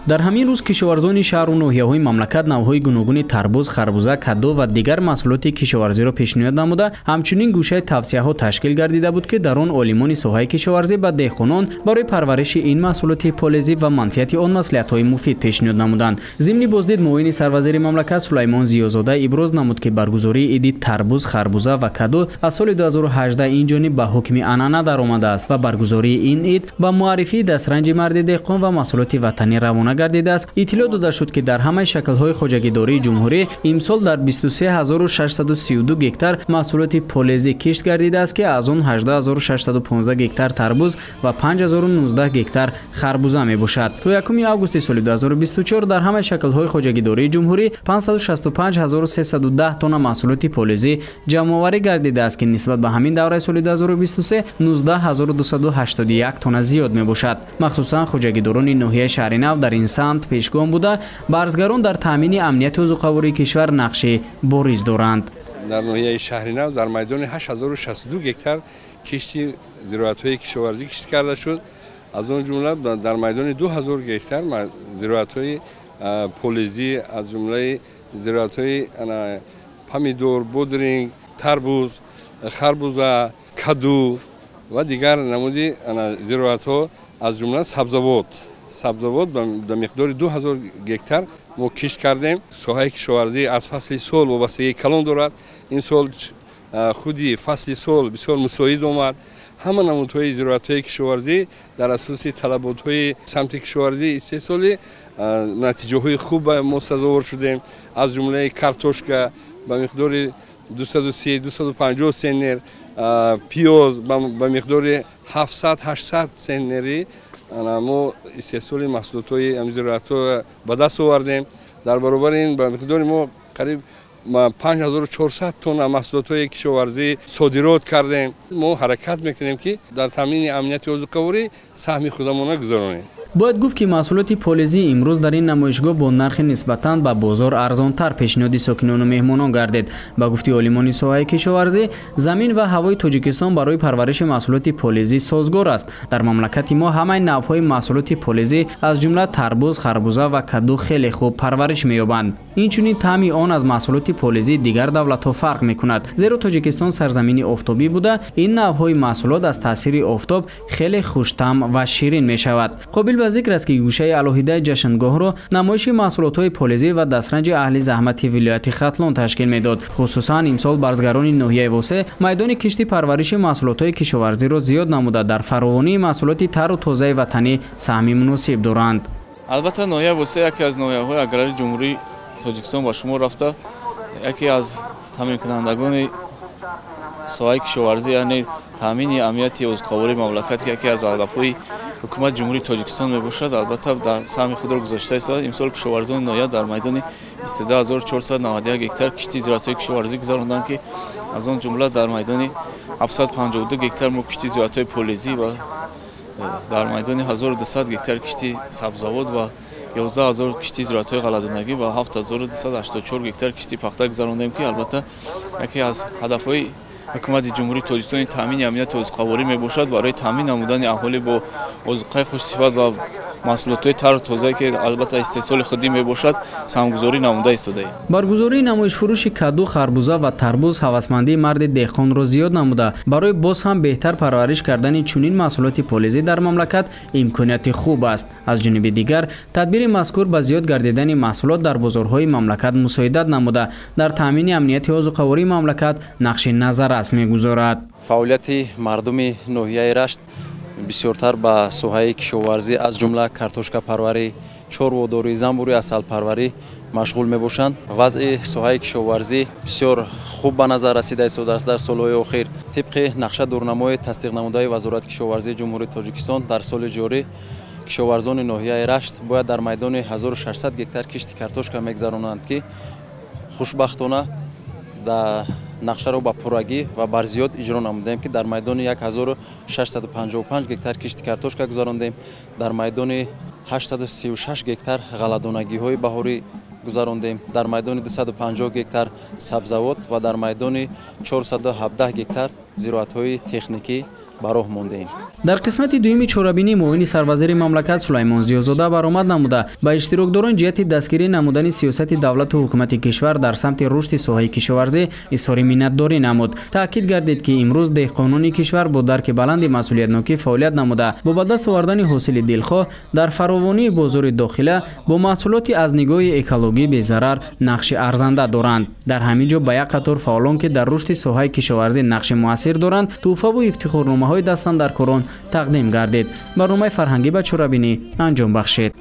Дар ҳамин рӯз кишоварзони шаҳру ноҳияҳои мамлакат навъҳои гуногуни тарбуз, харбуза, каду ва дигар маҳсулоти кишоварзиро пешниҳод намуда, ҳамчунин гӯшаи тавсияҳо ташкил гардида буд, ки дар он олимони соҳаи кишоварзӣ ба деҳқонон барои парвариши ин маҳсулоти полезӣ ва манфиати он маслиҳатҳои муфид пешниҳод намуданд. Зимни боздид муовини сарвазири мамлакат Сулаймон Зиёзода иброз намуд, ки баргузории иди тарбуз, харбуза ва каду аз соли 2018 ин ҷониб ба ҳукми анъана даромадааст ва баргузории ин ид ба муаррифии дастранҷи марди деҳқон ва маҳсулоти ватанӣ равона гардидааст. Иттилоъ дода шуд, ки дар ҳамаи шаклҳои хоҷагидории ҷумҳурӣ имсол дар 23632 гектар маҳсулоти полезӣ кишт гардидааст, ки аз он 18615 гектар тарбуз ва 5019 гектар харбуза мебошад. То 1 августи соли 2024 дар ҳамаи шаклҳои хоҷагидории ҷумҳурӣ 565310 тонна маҳсулоти полезӣ ҷамъоварӣ гардидааст, ки нисбат ба ҳамин давраи соли 2023 19281 тонна зиёд мебошад. Махсусан хоҷагидорони ноҳияи Шаҳринав дар ин самт пешгом буда, барзгарон дар таъмини амнияти озуқавории кишвар нақши бориз доранд. Дар ноҳияи Шаҳринав дар майдони 8062 гектар кишти зироатҳои кишоварзӣ кишт карда шуд. Аз он ҷумла дар майдони 2000 гектар зироатҳои полезӣ, аз ҷумлаи зироатҳои помидор, бодринг, тарбуз, харбуза, каду ва дигар намуди зироатҳо, аз ҷумла сабзавот. Сабзавот ба миқдори 2000 гектар мо кишт кардем. Соҳаи кишоварзӣ аз фасли сол вобастагии калон дорад. Ин сол худи фасли сол бисёр мусоид омад. Ҳама намудҳои зироатҳои кишоварзӣ дар асоси талаботҳои самти кишоварзӣ истеҳсолӣ натиҷаҳои хуб ба мо сазовор шудем. Аз ҷумлаи картошка ба миқдори 230-250 центнер, пиёз ба миқдори 700-800 центнери мо истеҳсоли маҳсулотҳои зироатҳо ба даст овардем. Дар баробари ин ба миқдори мо қариб 5400 тонна маҳсулотҳои кишоварзӣ содирот кардем. Мо ҳаракат мекунем, ки дар таъмини амнияти озуқаворӣ саҳми худамонро гузаронем. Бояд гуфт, ки маҳсулоти полезӣ имрӯз дар ин намоишгоҳ бо нархи нисбатан ба бозор арзонтар пешниҳоди сокинону меҳмонон гардид. Ба гуфти олимони соҳаи кишоварзӣ, замин ва ҳавои Тоҷикистон барои парвариши маҳсулоти полезӣ созгор аст. Дар мамлакати мо ҳамаи навъҳои маҳсулоти полезӣ, аз ҷумла тарбуз, харбуза ва каду хеле хуб парвариш меёбанд. Инчунин таъми он аз маҳсулоти полезии дигар давлатҳо фарқ мекунад, зеро Тоҷикистон сарзамини офтобӣ буда, ин навъҳои маҳсулот аз таъсири офтоб хеле хуштаъм ва ширин мешавад. Қобил ба зикр аст, ки гӯшаи алоҳидаи ҷашнгоҳро намоиши маҳсулотҳои полезӣ ва дастранҷи аҳли заҳмати вилояти Хатлон ташкил медод. Хусусан имсол барзгарони ноҳияи Восе майдони кишти парвариши маҳсулотҳои кишоварзиро зиёд намуда, дар фаровонии маҳсулоти тару тозаи ватанӣ саҳми муносиб доранд. Албатта, ноҳияи Восе яке аз ноҳияҳои аграрии ҷумҳурии Тоҷикистон ба шумор рафта, яке аз таъминкунандагони соҳаи кишоварзӣ, яъне таъмини амнияти озуқавории мамлакат, ки яке аз ҳадафҳои ҳукумати ҷумҳурии Тоҷикистон мебошад, албатта дар саҳми худро гузошта истодааст. Имсол кишоварзони ноҳия дар майдони 22491 гектар кишти зироатҳои кишоварзӣ гузаронданд, ки аз он ҷумла дар майдони 752 гектар мо кишти зироатҳои полезӣ ва дар майдони 1200 гектар кишти сабзавот ва 11000 кишти зироатҳои ғалладонагӣ ва 7284 гектар кишти пахта гузарондем, ки албатта яке аз ҳадафҳои ҳукумати ҷумҳурии Тоҷикистон таъмини амнияти озуқаворӣ мебошад. Барои таъмин намудани аҳолӣ бо озуқаи хушсифат ва маҳсулотҳои тару тозае, ки албатта истеҳсоли худӣ мебошад, саҳмгузорӣ намуда истодаем. Баргузории намоишфурӯши каду, харбуза ва тарбуз ҳавасмандии марди деҳқонро зиёд намуда, барои боз ҳам беҳтар парвариш кардани чунин маҳсулоти полезӣ дар мамлакат имконияти хуб аст. Аз ҷониби дигар, тадбири мазкур ба зиёд гардидани маҳсулот дар бозорҳои мамлакат мусоидат намуда, дар таъмини амнияти озуқавории мамлакат нақши назаррас мегузорад. Фаъолияти мардуми ноҳияи Рашт бисёртар ба соҳаи кишоварзӣ, аз ҷумла картошкапарварӣ, чорводорӣ, занбури асалпарварӣ машғул мебошанд. Вазъи соҳаи кишоварзӣ бисёр хуб ба назар расида истодааст дар солҳои охир. Тибқи нақша дурнамои тасдиқнамудаи Вазорати кишоварзии Ҷумҳурии Тоҷикистон, дар соли ҷорӣ кишоварзони ноҳияи Рашт бояд дар майдони 1600 гектар кишти картошка мегузаронанд, ки хушбахтона дар нақшаро ба пуррагӣ ва барзиёд иҷро намудем, ки дар майдони 1655 гектар кишти картошка гузарондем, дар майдони 836 гектар ғалладонагиҳои баҳорӣ гузарондем, дар майдони 250 гектар сабзавот ва дар майдони 417 гектар зироатҳои техникӣ ба роҳ мондаем. Дар қисмати дуюми чорабинӣ муовини сарвазири мамлакат Сулаймон Зиёзода баромад намуда, ба иштирокдорон ҷиҳати дастгирӣ намудани сиёсати давлату ҳукумати кишвар дар самти рушди соҳаи кишоварзӣ изҳори миннатдорӣ намуд. Таъкид гардид, ки имрӯз деҳқонони кишвар бо дарки баланди масъулиятнокӣ фаъолият намуда, бо ба даст овардани ҳосили дилхоҳ дар фаровонии бозори дохила бо маҳсулоти аз нигоҳи экологӣ безарар нақши арзанда доранд. Дар ҳамин ҷо ба як қатор фаъолон, ки дар рушди соҳаи кишоварзӣ нақши муассир доранд, тӯҳфаву ифтихорномаҳои дастандаркорон тақдим гардид. Барномаи фарҳангӣ ба чорабинӣ анҷом бахшид.